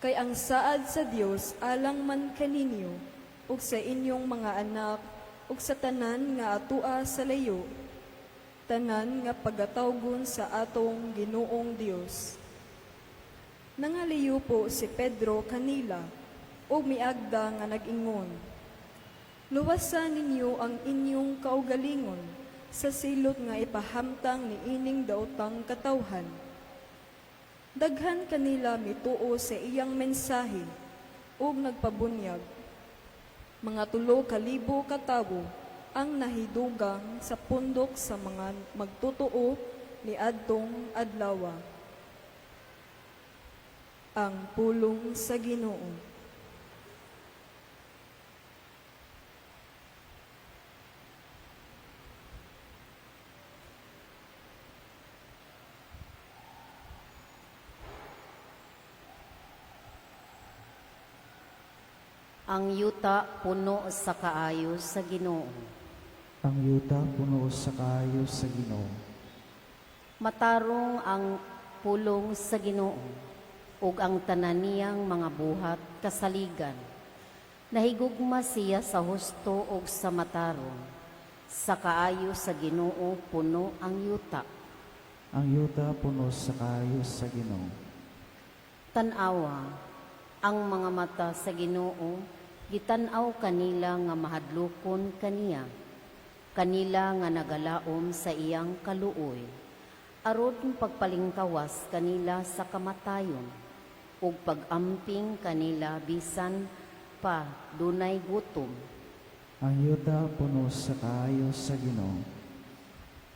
Kay ang saad sa Dios alang man kaninyo ug sa inyong mga anak ug sa tanan nga atua sa layo, tanan nga pagatawgon sa atong Ginoong Dios." Nangaliyo po si Pedro kanila ug miagda nga nag-ingon, "Luwasa ninyo ang inyong kaugalingon sa silot nga ipahamtang niining daotang katawhan." Daghan kanila mituo sa iyang mensahe ug nagpabunyag. Mga 3,000 ka tawo ang nahidugang sa pundok sa mga magtotoo niadtong adlawa. Ang pulong sa Ginoo. Ang yuta puno sa kaayo sa Ginoo. Ang yuta puno sa kaayo sa Ginoo. Matarong ang pulong sa Ginoo ug ang tanan niyang mga buhat kasaligan. Nahigugma siya sa husto ug sa matarong. Sa kaayo sa Ginoo puno ang yuta. Ang yuta puno sa kaayo sa Ginoo. Tan-awa ang mga mata sa Ginoo gitan-aw kanila nga mahadlokon kaniya, kanila nga nagalaom sa iyang kaluoy, aron pagpalingkawas kanila sa kamatayon ug pag-amping kanila bisan pa dunay gutom. Ang yuta puno sa kaayo sa Ginoo.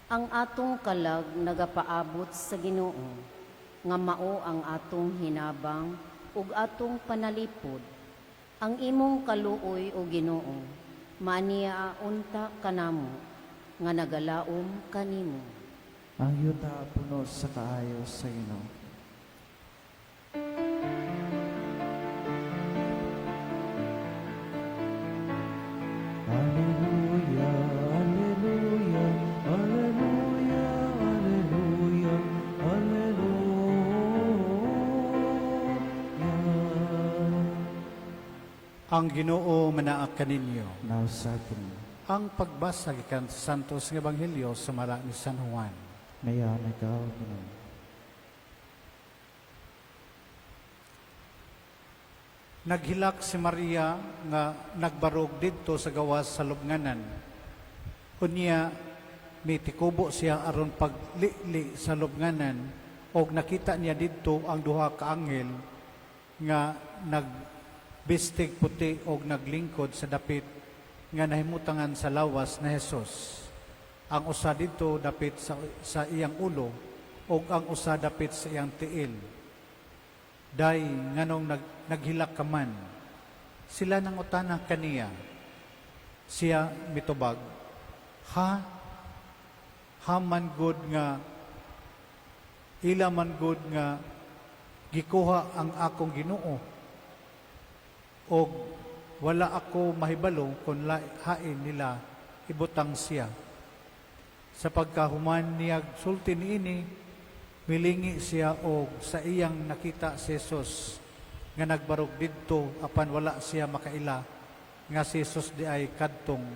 Ang atong kalag nagapaabot sa Ginoo, nga mao ang atong hinabang ug atong panalipod. Ang imong kaluoy, o Ginoo, maaniya unta kanamo nga nagalaom kanimo. Ang yuta puno sa kaayo sa Ginoo. Alleluia, Alleluia, Alleluia, Alleluia, Alleluia. Ang Ginoo manaa kaninyo. Nausab kini. Ang pagbasa gikan sa Santos nga Ebanghelyo sumala ni San Juan. Mayahan ikaw, Ginoo. Naghilak si Maria nga nagbarog didto sa gawas sa lubnganan. Unya mitikubo siya aron paglili sa lubnganan og nakita niya didto ang duha ka anghel nga nagbistig puti og naglingkod sa dapit nga nahimutangan sa lawas ni Jesus. Ang usa didto dapit sa iyang ulo og ang usa dapit sa iyang tiil. "Day, nganong naghilak ka man?" sila nangutana kaniya. Siya mitubag, "Ha? Ha man gud nga ila man gud nga gikuha ang akong Ginoo og wala ako mahibalo kung hain nila ibutang siya." Sa pagkahuman niya sulti niini, milingi siya og sa iyang nakita si Jesus nga nagbarog didto, apan wala siya makaila nga si Jesus di ay kadtong.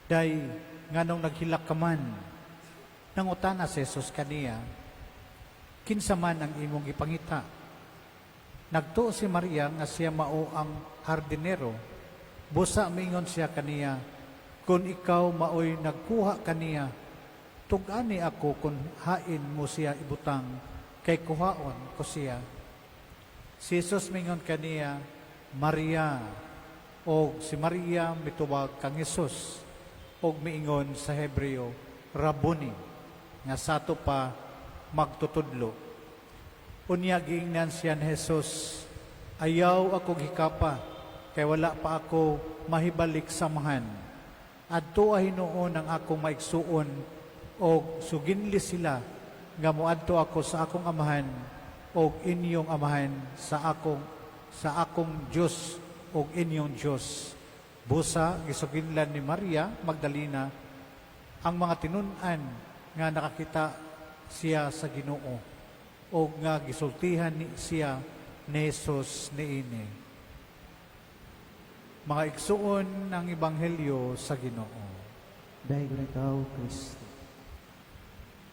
"Day, nganong naghilak ka man?" nangutana si Jesus kaniya. "Kinsa man ang imong gipangita?" Nagtuo si Maria nga siya mao ang hardinero. Busa mingon siya kaniya, "Kung ikaw maoy nagkuha kaniya, tug-ani ako kung hain mo siya ibutang, kay kuhaon ko siya." Si Jesus mingon kaniya, "Maria." Og si Maria mitubag kang Jesus og miingon sa Hebreo, "Rabuni," nga sato pa magtutudlo. Unya giingnan siya ni Jesus, "Ayaw ako hikapa, kay wala pa ako mahibalik sa Amahan. Adto hinuon ang akong maigsuon og suginli sila nga moadto ako sa akong Amahan og inyong Amahan, sa akong Dios og inyong Dios." Busa gisuginlan ni Maria Magdalena ang mga tinun-an nga nakakita siya sa Ginoo og nga gisultihan ni siya ni Jesus niini. Mga igsuon, ang Ebanghelyo sa Ginoo. Dayon ikaw, Kristo.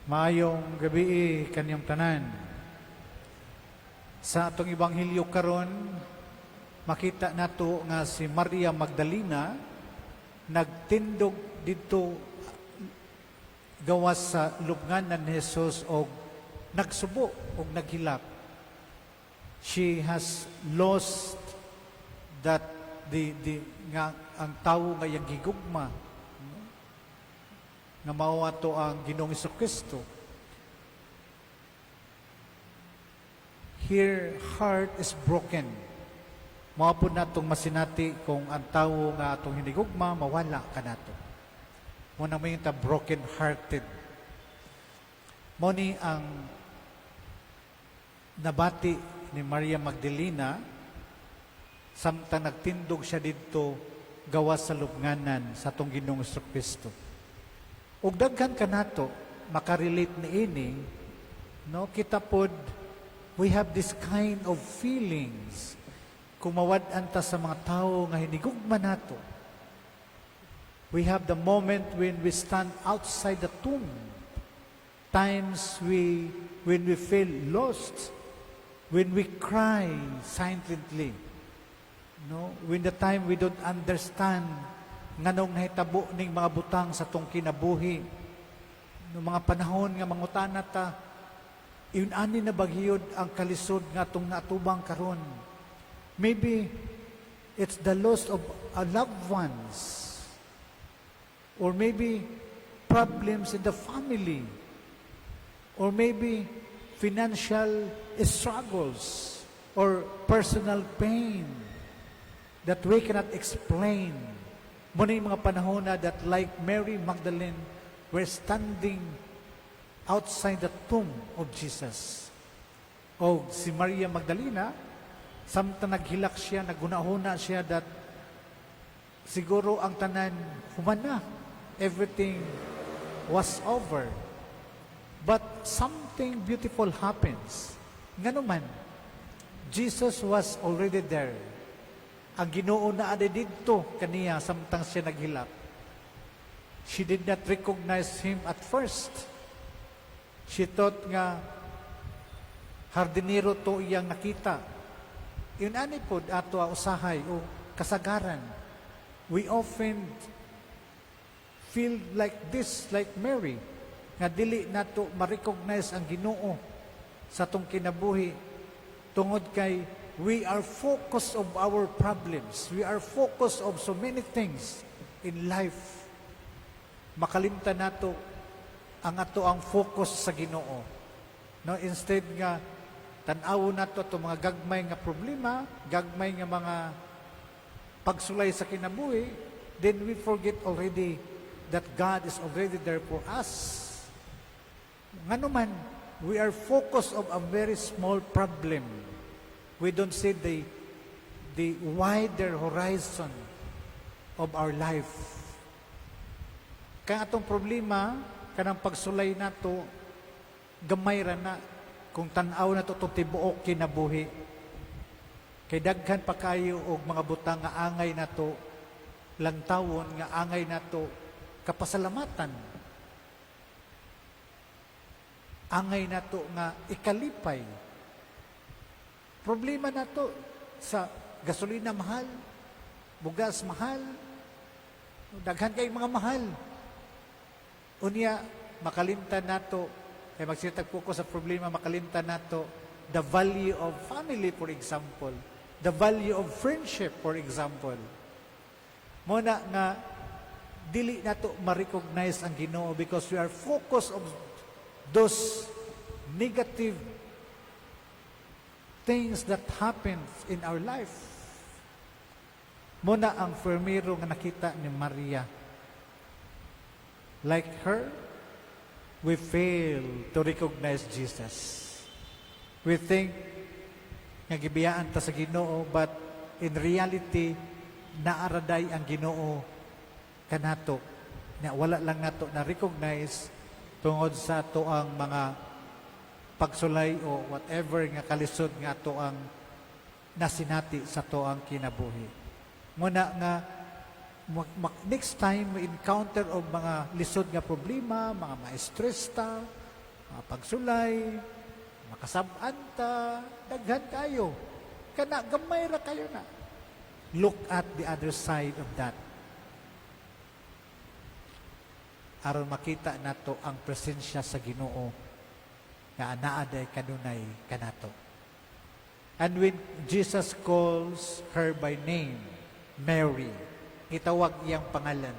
Maayong gabii kaninyong tanan. Sa atong Ebanghelyo karon, makita nato nga si Maria Magdalena nagtindog didto gawas sa lubnganan ni Jesus og nagsubo og naghilak. She has lost that the nga ang tawo nga iyang gigugma, no? Nga mao ato ang Ginoong Kristo. Her heart is broken. Mao po natong masinati kung ang tawo nga atong hinigugma mawala kanato. Mao na may ta broken hearted. Mao ni ang nabati ni Maria Magdalena samtang nagtindog siya didto gawas sa lubnganan sa atong Ginoong Kristo. Ug daghan kanato makarelate niini, no? Kita pod, we have this kind of feelings kung mawad-an ta sa mga tawo nga hinigugma nato. We have the moment when we stand outside the tomb, times we when we feel lost, when we cry silently, no? When the time we don't understand nganong nahitabo ning mga butang sa atong kinabuhi, no? Mga panahon nga mangutana ta, ingon ani na ba gyud ang kalisod nga atong naatubang karon? Maybe it's the loss of a loved ones, or maybe problems in the family, or maybe financial struggles or personal pain that we cannot explain. Mao na yung mga panahon na that, like Mary Magdalene, we're standing outside the tomb of Jesus. O si Maria Magdalena, samtang naghilak siya, naghuna-huna siya that siguro ang tanan human na. Everything was over. But something beautiful happens. Ngano man, Jesus was already there. Ang Ginoo naa didto kaniya samtang siya naghilak. She did not recognize him at first. She thought nga hardinero to iyang nakita. Ingon ani pod ato usahay o kasagaran. We often feel like this, like Mary, nga dili nato ma-recognize ang Ginoo sa atong kinabuhi tungod kay we are focused of our problems. We are focused of so many things in life. Makalimtan nato ang ato ang focus sa Ginoo. No, instead nga tan-awon nato ato mga gagmay nga problema, gagmay nga mga pagsulay sa kinabuhi, then we forget already that God is already there for us. Ngano man, we are focused of a very small problem. We don't see the wider horizon of our life. Kaya atong problema, kanang pagsulay nato, gamay ra na kung tan-aw nato itong tibuok kinabuhi. Kay daghan pa kayo og mga butang nga angay nato lantawon, nga angay nato kapasalamatan. Angay nato nga ikalipay. Problema nato sa gasolina mahal, bugas mahal, daghan kay mga mahal. Unya, makalimtan nato, kay magsitag ko sa problema, makalimtan nato the value of family, for example, the value of friendship, for example. Mao na nga dili nato ma-recognize ang Ginoo because we are focused of those negative things that happens in our life. Mao na ang fermero nga nakita ni Maria. Like her, we fail to recognize Jesus. We think nga gibiyaan ta sa Ginoo, but in reality, naa ra diay ang Ginoo kanato. Na wala lang nato na recognize tungod sa ato ang mga pagsulay o whatever nga kalisod nga ato ang Nasinati sa atoang kinabuhi. Muna nga next time we encounter og mga lisod nga problema, mga ma-stress ta, mga pagsulay, makasab-an ta, daghan kayo. Kana gamay ra kayo na. Look at the other side of that. Aron makita nato ang presensya sa Ginoo nga anaa day kanunay kanato. And when Jesus calls her by name, Mary, gitawag iyang pangalan,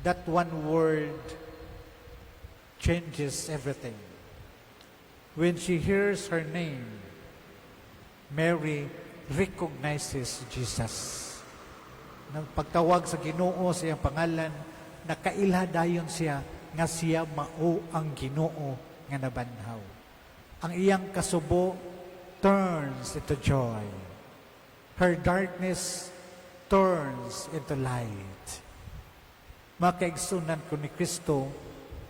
that one word changes everything. When she hears her name, Mary recognizes Jesus. Nang pagtawag sa Ginoo sa iyang pangalan, nakaila dayon siya nga siya mao ang Ginoo nga nabanhaw. Ang iyang kasubo turns into joy. Her darkness turns into light. Mga kaigsunan ko ni Kristo,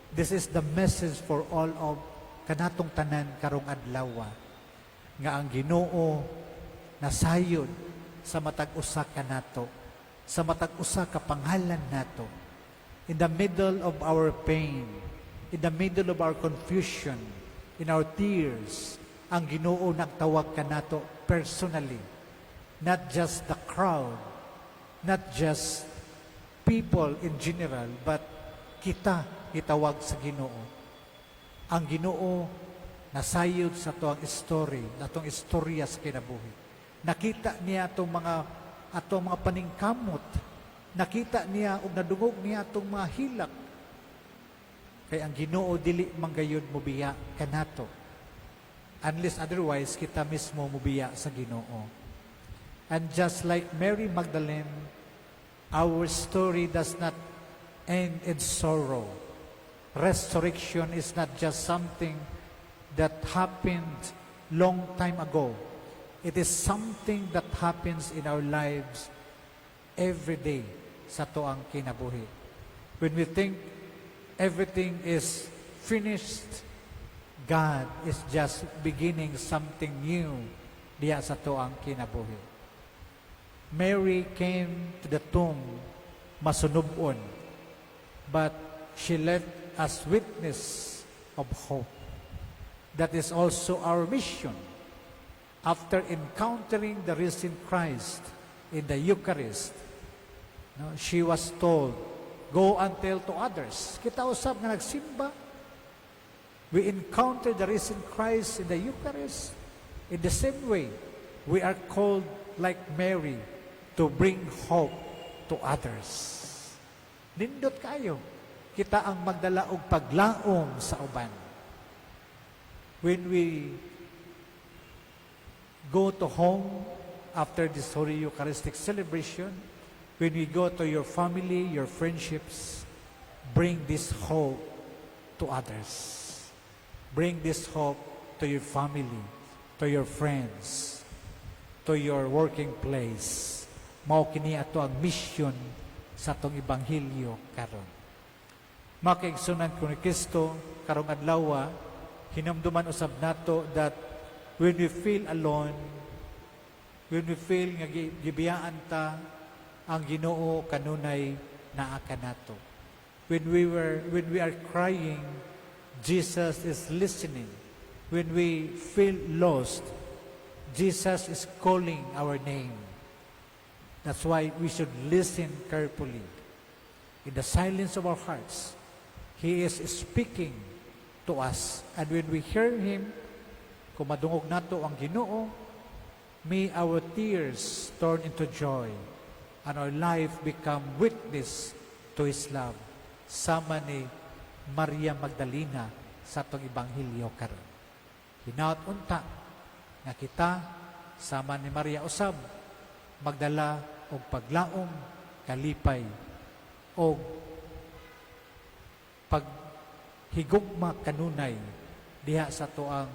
this is the message for all of kanatong tanan karong adlaw, nga ang Ginoo nasayod sa matag usa kanato, sa matag usa ka pangalan nato. In the middle of our pain, in the middle of our confusion, in our tears, ang Ginoo nagtawag kanato personally. Not just the crowd, not just people in general, but kita gitawag sa Ginoo. Ang Ginoo nasayod sa atoang story, atong istorya sa kinabuhi. Nakita niya atong mga paningkamot. Nakita niya ug nadungog niya atong mga hilak. Kay ang Ginoo dili manggayod mobiya kanato. Unless otherwise kita mismo mobiya sa Ginoo. And just like Mary Magdalene, our story does not end in sorrow. Resurrection is not just something that happened long time ago. It is something that happens in our lives every day sa atoang kinabuhi. When we think everything is finished, God is just beginning something new diya sa atoang kinabuhi. Mary came to the tomb masunubon, but she left as witness of hope. That is also our mission. After encountering the risen Christ in the Eucharist, no, she was told, "Go and tell to others." Kita usab nga nagsimba, we encounter the risen Christ in the Eucharist. In the same way, we are called like Mary to bring hope to others. Nindot kayo. Kita ang magdala og paglaom sa uban. When we go to home after this Holy Eucharistic celebration, when we go to your family, your friendships, bring this hope to others. Bring this hope to your family, to your friends, to your working place. Mao kini ato ang mission sa atong ebanghelyo karon. Mga kaigsunan ko ni Kristo, karong adlaw, hinumduman usab nato that when we feel alone, when we feel nga gibiyaan ta, ang Ginoo kanunay naa kanato. When we are crying, Jesus is listening. When we feel lost, Jesus is calling our name. That's why we should listen carefully. In the silence of our hearts, He is speaking to us. And when we hear Him, kung madungog nato ang Ginoo, may our tears turn into joy and our life become witness to His love. Sama ni Maria Magdalena sa atong Ebanghelyo karon. Hinaot unta nga kita sama ni Maria usab magdala og paglaom, kalipay og paghigugma kanunay diha sa atoang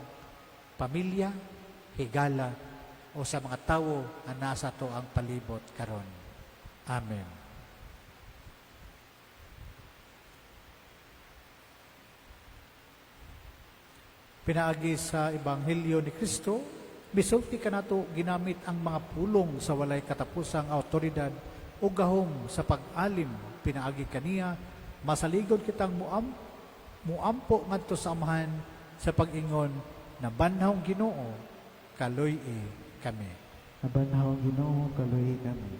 pamilya, higala o sa mga tawo nga nasa atoang palibot karon. Amen. Pinaagi sa Ebanghelyo ni Kristo Misulti kanato ginamit ang mga pulong sa walay katapusang awtoridad o gahom sa pag-alim pinaagi kaniya masaligon kitang muampo ngadto sa Amahan sa pag-ingon na banhawng Ginoo, kaluy-i kami. Nabanhaw Ginoo, kaluoy kami.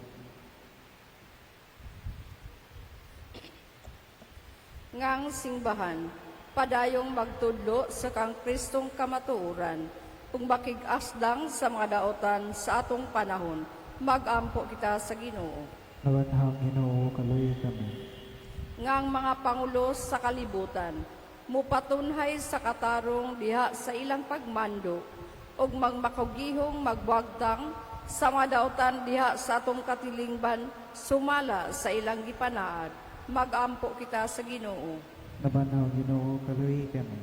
Ngang singbahan padayong magtudlo sa kang Kristong kamatuoran ug makig-asdang sa mga daotan sa atong panahon, magampo kita sa Ginoo. Nabanhaw Ginoo, kaluoy kami. Ngang mga pangulo sa kalibutan mupatunhay sa katarong diha sa ilang pagmando ug magmakugihong magwagtang sa mga daotan diha sa atong katilingban sumala sa ilang gipanaad, magampo kita sa Ginoo. Nabanhaw Ginoo, kaluoy kami.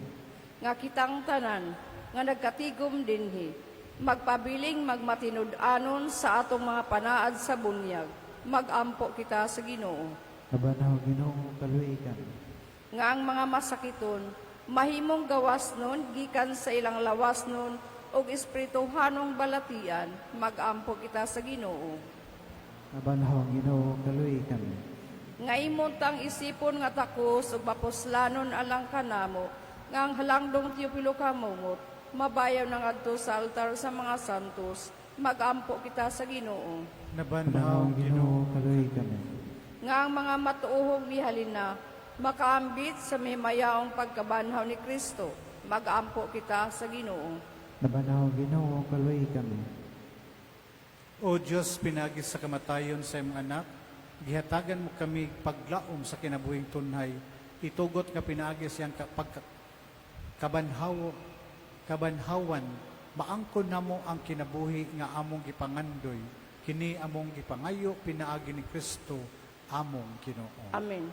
Nga kitang tanan nga nagkatigom dinhi magpabiling magmatinud-anon sa atong mga panaad sa bunyag, magampo kita sa Ginoo. Nabanhaw Ginoo, kaluoy kami. Nga ang mga masakiton mahimong gawas nun gikan sa ilang lawas nun ug espirituhanong balatian, magampo kita sa Ginoo. Nabanhaw Ginoo, kaluoy kami. Nga imong tang isipon nga takos ug mapuslanon alang kanamo nga ang halangdong Teopilo Camomot mabayaw na ngadto sa altar sa mga santos, magampo kita sa Ginoo. Nabanhaw Nabanhaw Ginoo, Ginoo, kaluoy kami. Nga ang mga matuohong mihalin na makaambit sa mimayaong pagkabanhaw ni Kristo, magampo kita sa Ginoo. Nabanhaw Ginoo, kaluoy kami. O Diyos, pinagi sa kamatayon sa imong anak, gihatagan mo kami paglaom sa kinabuhing tunhay. Itugot nga pinaagi siyang kabanhawan, maangkon namo ang kinabuhi nga among gipangandoy. Kini among gipangayo pinaagi ni Kristo among Ginoo. Amen.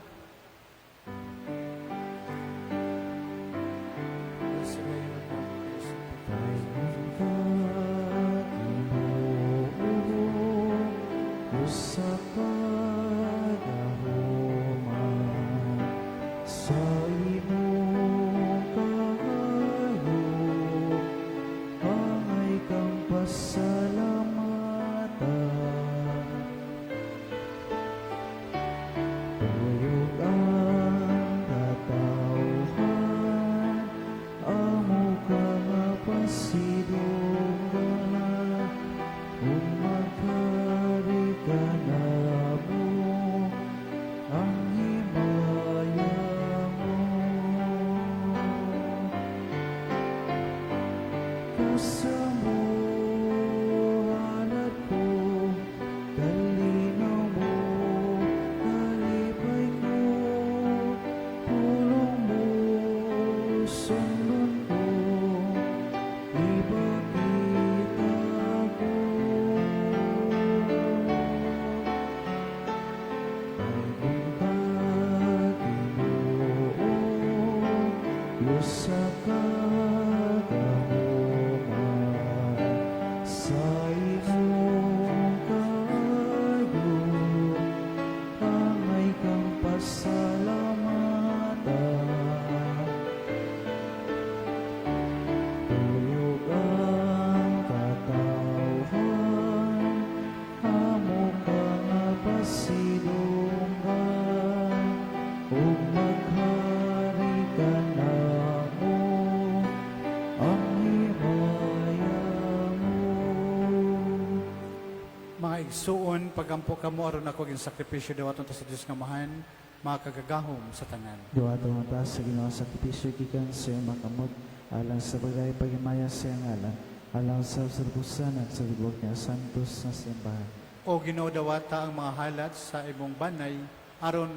Sa pagkahuman sa imong kaayo, angay kang pasalamatan. Tuyog ang katawhan, amo ka nga pasidunggan, ug maghari ka namo, ang himaya mo. Kasamuhanad ko, kalinaw mo, kalipay ko, pulong mo, sundon ko, ipakita ko. Dayon ka, Ginoo, Diyos sa kagahuman, sa imong kaayo, angay kang pasalamatan. Tuyog ang katawhan, amo ka nga pasidunggan, ug maghari ka namo, ang himaya mo. Mga igsuon, pagampo kamo aron ako ging sakripisyo dawaton ta sa Dios nga Amahan, makagagahom sa tanan. Diwata mo ta sa Ginoo sa sakripisyo gikan sa iyong mga kamot, alang sa pagdayo paghimaya sa iyang ngalan, alang sa katapusan at sa tibuok niya santos na simbahan. O Ginoo, dawata ang mga halat sa imong banay aron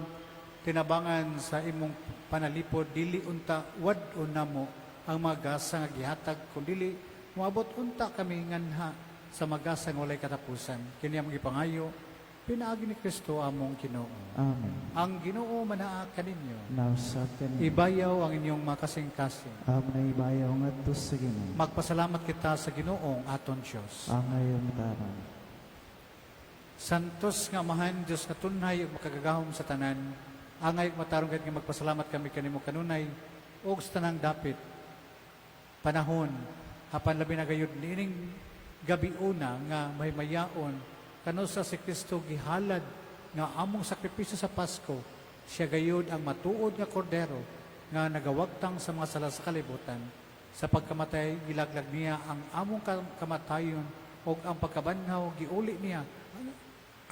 tinabangan sa imong panalipod dili unta wad-on namo ang mga gasa nga gihatag kun dili moabot unta kami nganha sa magasa nga walay katapusan. Kini among gipangayo pinaagi ni Kristo among Ginoo. Amen. Ang Ginoo manaa kaninyo. Nausap kaninyo. Ibayaw ang inyong mga kasing-kasing. Amo na ibayaw ngadto sa Ginoo. Magpasalamat kita sa Ginoong aton Dios. Angay matarong. Santos nga Amahan, Dios nga tunhay ug makagagahom sa tanan, angay ug matarong gayud nga magpasalamat kami kanimo kanunay ug sa tanang dapit panahon Apan labi na gayud niining gabi una nga mahimayaon kanusa si Kristo gihalad nga among sakripisyo sa Pasko, siya gayud ang matuod nga kordero nga nagawagtang sa mga sala sa kalibutan. Sa pagkamatay, gilaglag niya ang among kamatayon ug ang pagkabanhaw giuli niya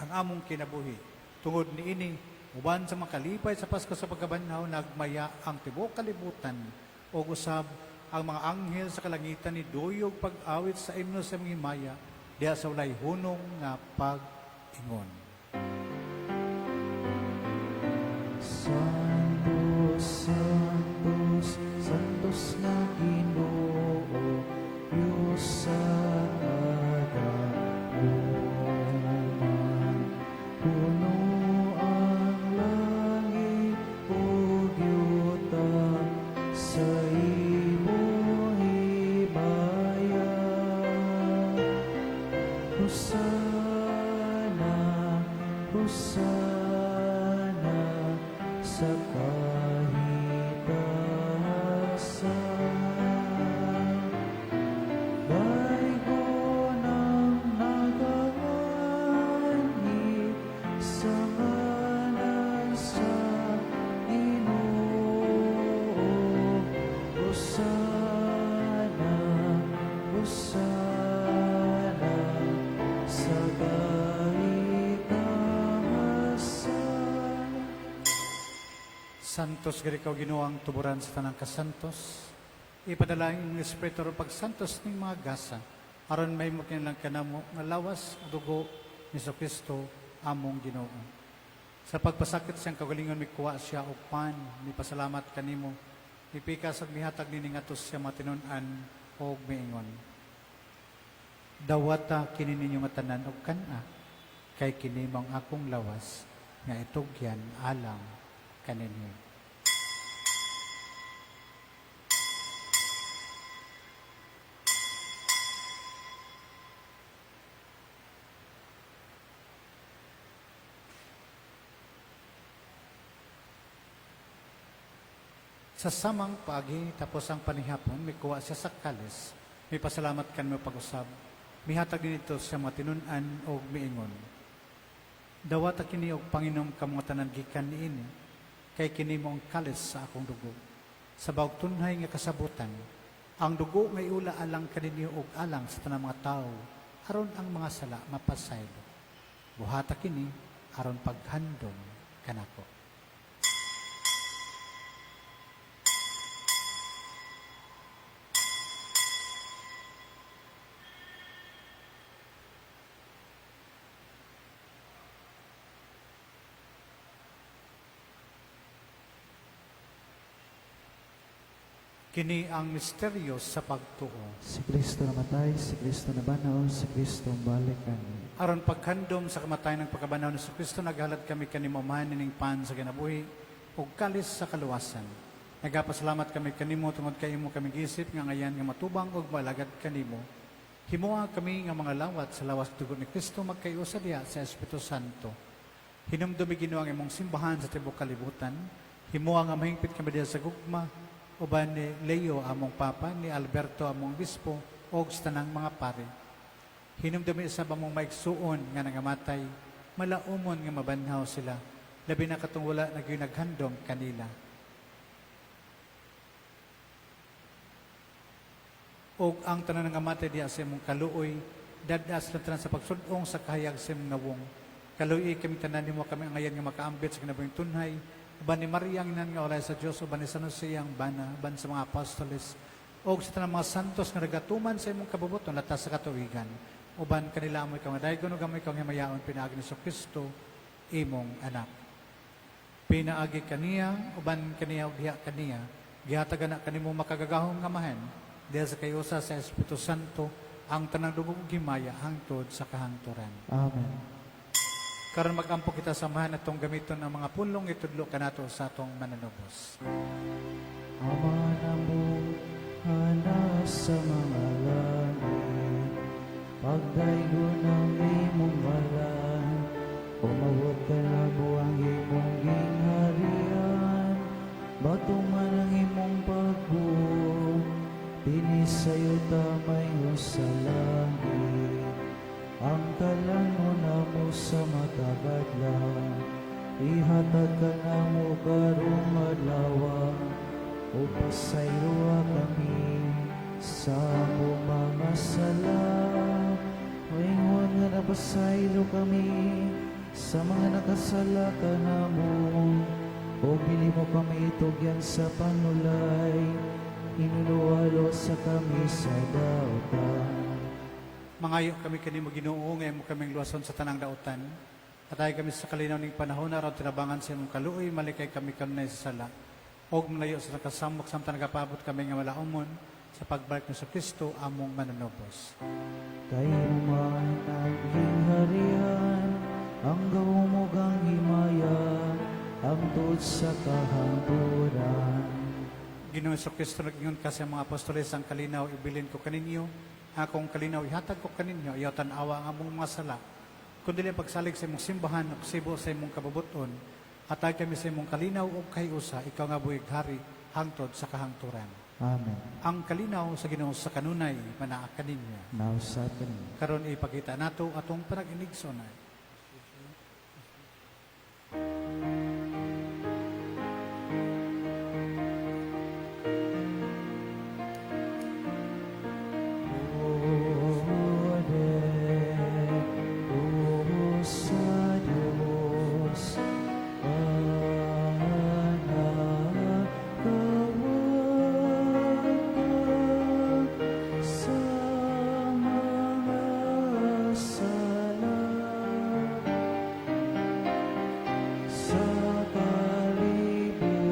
ang among kinabuhi. Tungod niini, uban sa makalipay sa Pasko sa pagkabanhaw, nagmaya ang tibuok kalibutan ug usab ang mga anghel sa kalangitan ni duyog pag-awit sa imno sa mga himaya diha sa walay hunong nga pag-ingon. Santos, Santos, Santos nga Ginoo, Diyos sa kagahuman. Puno ang langit ug yuta sa imong himaya. Hosana, Hosana sa kahitasan. Daygon ang nagaanhi sa ngalan sa Ginoo. Hosana, Hosana sa kahitasan. Santos gid ikaw Ginoo ang tuburan sa tanang kasantos. Ipadala ang imong Espiritu aron pagsantos ning mga gasa aron mahimo kinilang kanamo nga lawas ug dugo ni Kristo among Ginoo. Sa pagpasakit siyang kaugalingon mikuha siya og pan, mipasalamat kanimo, mipikas ug mihatag nini ngadto sa iyang mga tinun-an ug miingon. Dawata kini ninyo nga tanan og kan-a, kay kini mao ang akong lawas nga itugyan alang kaninyo. Sa samang paagi, tapos ang panihapon, mikuha siya sa kalis, mipasalamat kanimo pag-usab, mihatag dinito sa mga tinun-an og miingon. Dawata kini og panginom kamo tanan gikan niini, kay kini mao ang kalis sa akong dugo. Sa bag-ong tunhay nga kasabutan, ang dugo nga iula alang kaninyo ug alang sa tanang mga tawo, aron ang mga sala mapasaylo. Buhata kini aron paghandom kanako. Kini ang misteryo sa pagtuo. Si Kristo namatay, si Kristo nabanhaw, si Kristo balik kani. Aron paghandom sa kamatayon ug pagkabanhaw ni Kristo, naghalad kami kanimo Amahan nining pan sa kinabuhi ug kalis sa kaluwasan. Nagapasalamat kami kanimo tungod kay imo kami giisip nga angayan nga matubang ug malagad kanimo. Himoa kami nga mga lawat sa lawas ug dugo ni Kristo magkaiusa diha sa Espiritu Santo. Hinumdumi Ginoo ang imong simbahan sa tibuok kalibutan. Himoa nga mahingpit kami diha sa gugma uban ni Leo among Papa, ni Alberto among Bispo, ug sa tanang mga pari. Hinumdumi sa among maigsuon nga nangamatay, malaumon nga mabanhaw sila, labi na katong wala na gyud naghandom kanila. Og ang tanan nga diha sa imong kaluoy, dad-a sila tanan sa pagsud-ong sa kahayag sa imong nawong. Kaluoyi kami tanan, himoa kami angayan nga makaambit sa kinabuhing tunhay, uban ni Maria ang Inan nga walay sa Dios, uban ni San Jose ang bana, uban sa mga apostoles, og sa tanang mga santos nga nagatuman sa imong kabubut-on latas sa katuwigan. Uban kanila amo ikaw nga daygon ug amo ikaw nga himayaon pinaagi ni Kristo imong anak. Pinaagi kaniya, uban kaniya ug diha kaniya, gihatagan na kanimo makagagahom nga Amahan, diha sa kayusa sa Espiritu Santo, ang tanang dungog ug himaya hangtod sa kahangturan. Amen. Karon magampo kita sa Amahan atong gamiton ang mga pulong itudlo kanato sa atong mananubos. Ama namo nga nasa mga langit, pagdaygon ang imong ngalan, umabot kanamo ang imong gingharian, batuman ang imong pagbuot, dinhi Sa yuta mayo sa langit, ang kalan-on namo sa matag adlaw, ihatag kanamo karong adlaw, ug pasayloa kami sa among mga sala, Ingon nga napasaylo kami sa mga nakasala kanamo, ug dili mo kami itugyan sa panulay, hinulo sa kami sa dautan. Mangayo kami kanimo, Ginoo, nga imo kaming luwason sa tanang dautan. Hatagi kami sa kalinaw ning panahon aron tinabangan sa imong kaluoy, malikay kami kanunay sa sala og malayo sa nakasamok samtang nagapaabot kami nga malaumon sa pagbalik ni Kristo among manunubos. Kay man ang gingharian, ang gahom ug ang himaya, hangtod sa kahangturan. Ginoo Kristo, nag-ingon ka sa mga apostoles, "Ang kalinaw ibilin ko kaninyo, akong kalinaw ihatag ko kaninyo, ayaw tan-awa ang among mga sala, kundi ang pagsalig sa imong simbahan ug sibo sa imong kabubuton. Hatagi kami sa imong kalinaw ug kahiusa, ikaw nga buhi hari hangtod sa kahangturan." Amen. Ang kalinaw sa Ginoo sa kanunay manaa kaninyo. Nausab kaninyo. Karon ipakita nato atong panag-inigsoonay. Ode, o sa Diyos, ang sa mga sala sa kalibutan.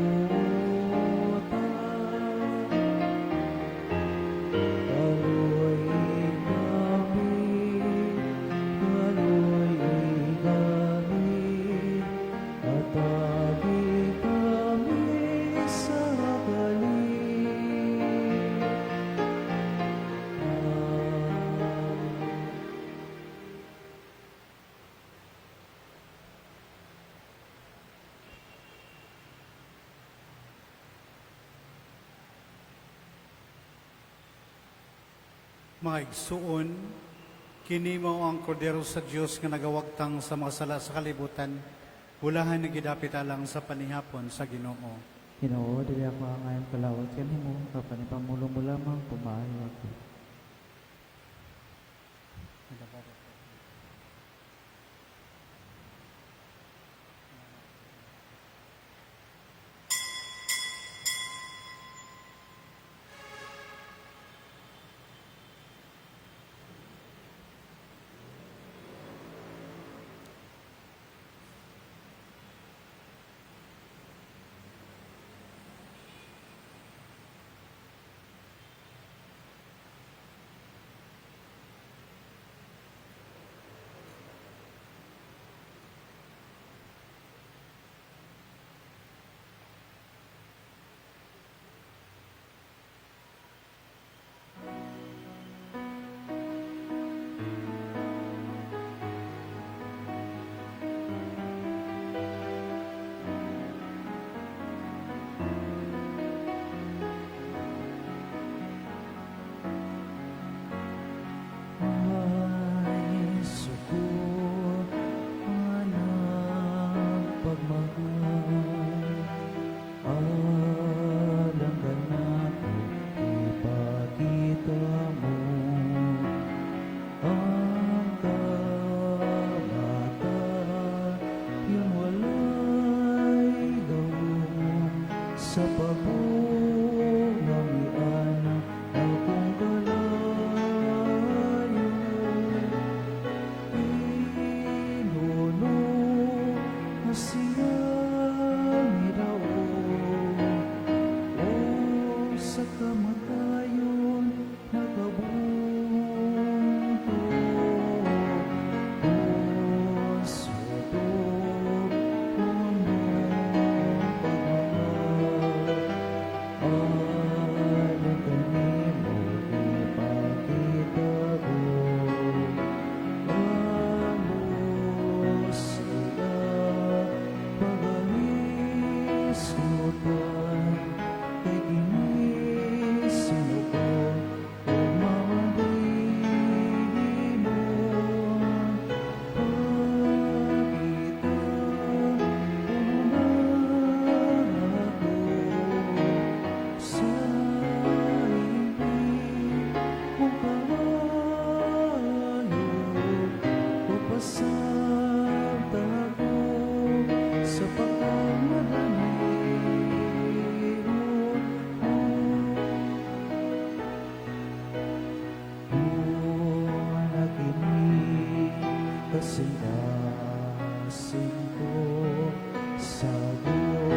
Kaluoy kami, kaluoy kami, hatagi kami sa kalinaw. Mga igsuon, kini mao ang kordero sa Dios nga nagawagtang sa mga sala sa kalibutan. Bulahan nga gidapit alang sa panihapon sa Ginoo. Ginoo, dili ako angayang kalawat kanimo, apan ipamulong mo lamang, pumaayo ako. Ay suko anang pagmamahal, alang kanako ipakita mo ang kamatayon walay gahom sa pagbungang iana akong kalayo. Inuno nga siyang midaog o sa kamatayon nakabunto. Suto puno pagmamahal. Kasing-kasing ko sa gugma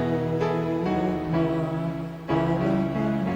alang kanimo.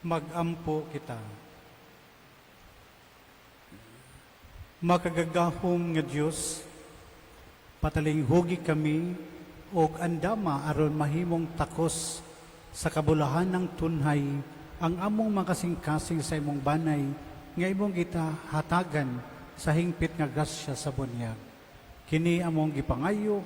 Magampo kita. Makagagahom nga Dios, patalinghugi kami og andama aron mahimong takos sa kabulahan ng tunhay ang among makasingkasing sa imong banay nga imong kita hatagan sa hingpit nga grasya sa bunyag. Kini among gipangayo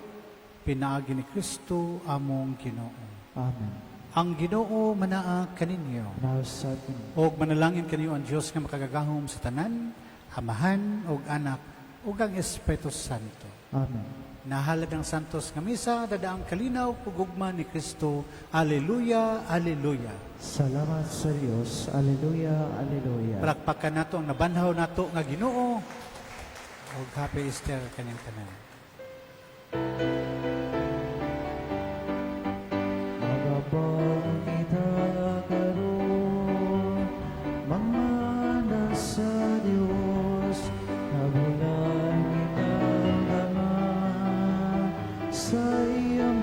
pinaagi ni Kristo among Ginoo. Amen. Ang Ginoo manaa kaninyo. Nausab kini. Og manalangin kaniyo ang Dios nga makagagahom sa tanan, Amahan ug Anak ug ang Espiritu Santo. Amen. Nahalad ang santos nga misa, dadaang kalinaw ug gugma ni Kristo. Aleluya, aleluya. Salamat sa Dios. Alleluia, alleluia. Palakpakan nato ang nabanhaw nato nga Ginoo. Ug Happy Easter kanyang tanan. Magabang kita karon, mga anak sa Dios, nabulag kitang Ama sa iyang